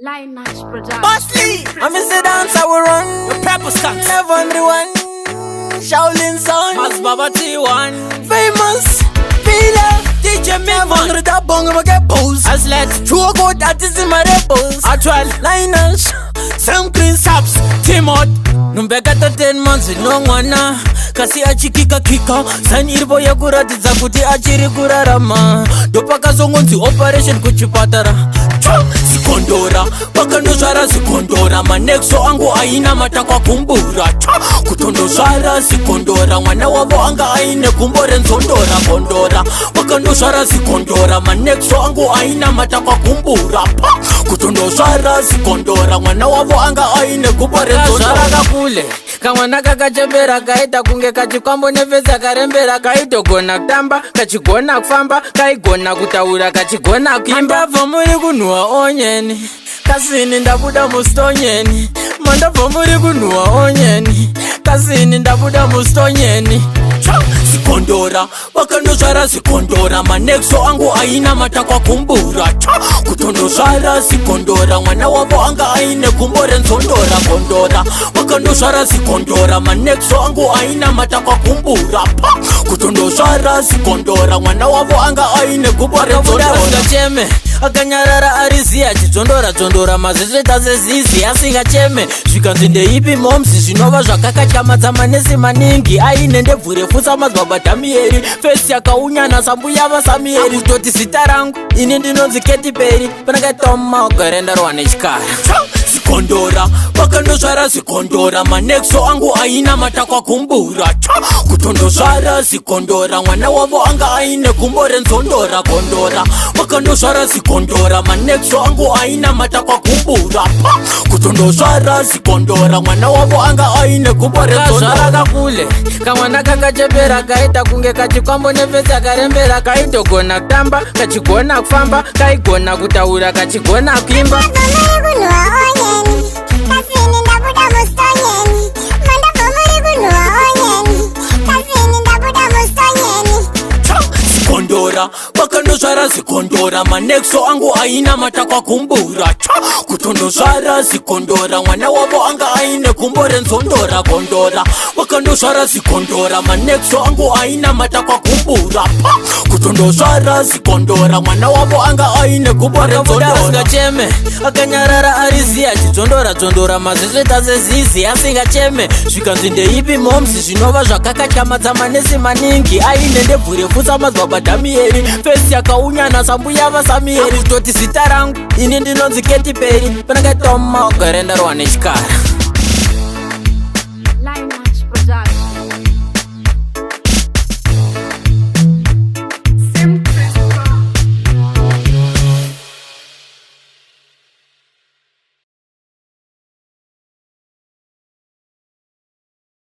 Line Notch Production. Bosley, I'm Mr. Dance, I will run. The Pepper Stunts. Love everyone. Shaolin Son. Mas Baba T1, Famous. Fila. DJ Migman, Vangrita bongo make pose. Aslet, True good artists in my rebels. Atwell, Linus. Sam Chris. Taps, Timot, Numbekata 10 months no mwana kasi achikika-kika saini iripo yekuratidza kuti achiri kurarama. Ndopakazongonzi operation kuchipatara. Cho, zikondora vakandozvara zikondora, manexo angu aina matakwagumbura. Cho, kutondozvara zikondora, mwana wavo anga aine gumbo renzondora gondora. Vakandozvara zikondora, manexo angu aina matakwagumbura. Pa, kutondozvara zikondora, mwana wavo anga aine gumbo renzondora. Kakule kamwana kakachembera, kaita kunge kachikwambo nefesi karembera. Kaitogona kutamba, kachigona kufamba, kaigona kutaura, kachigona kuimba. Mandabva muri kunhuhwa onyeni, kasini ndabuda mustonyeni. Mandabva muri kunhuhwa onyeni, kasini ndabuda mustonyeni. Cho, zikondora vakandozvara zikondora, manexo angu aina matakwagumbura. Cho, kutondozvara zikondora, mwana wavo anga aine gumbo renzondora gondora. Vakandozvara zikondora, manexo angu aina matakwagumbura. Pa, kutondozvara zikondora, mwana wavo anga aine gumbo renzondora. Asingacheme, akanyarara ariziya, achidzvondora dzvondora mazisveta sezizi, asingacheme. Zvikanzi ndeipi momsi, zvinova zvakakatyamadza manesi maningi. Aine ndebvu refu samadzibaba Dhamieri, fesi yakaunyana sambuya vaSamieri. Kutoti zita rangu ini ndinonzi Ketiperi, panakaitoma gore ndarwa nechikara. Cho, zikondora vakandozvara zikondora, manexo angu aina matakwagumbura. Cho, kutondozvara zikondora, mwana wavo anga aine gumbo renzondora gondora. Vakandozvara zikondora, manexo angu aina matakwagumbura. Pa, kutondozvara zikondora, mwana wavo anga aine gumbo Kazvara renzondora. kakule kamwana kakachembera, kaita kunge kachikwambo nefesi akarembera. Kaitogona kutamba, kachigona kufamba, kaigona kutaura, kachigona kuimba. Mandabva muri kunhuhwa onyeni, kasini ndabuda mustonyeni. Mandabva muri kunhuhwa onyeni, kasini ndabuda mustonyeni. Cho, zikondora vakandozvara zikondora, manexo angu aina matakwagumbura. Cho, kutondozvara zikondora, mwana wavo anga aine gumbo renzondora gondora. Vakandozvara zikondora, manexo angu aina matakwagumbura. Pa, kutondozvara zikondora, mwana wavo anga aine gumbo Akabuda renzondora. asingacheme, akanyarara ariziya, achidzvondora dzvondora mazisveta sezizi, asingacheme. Zvikanzi ndeipi momsi, zvinova zvakakatyamadza manesi maningi. Aine ndebvu refu samadzibaba Dhamieri, fesi yakaunyana sambuya vaSamieri. Kutoti zita rangu ini ndinonzi Ketiperi, panakaitoma gore ndarwa nechikara.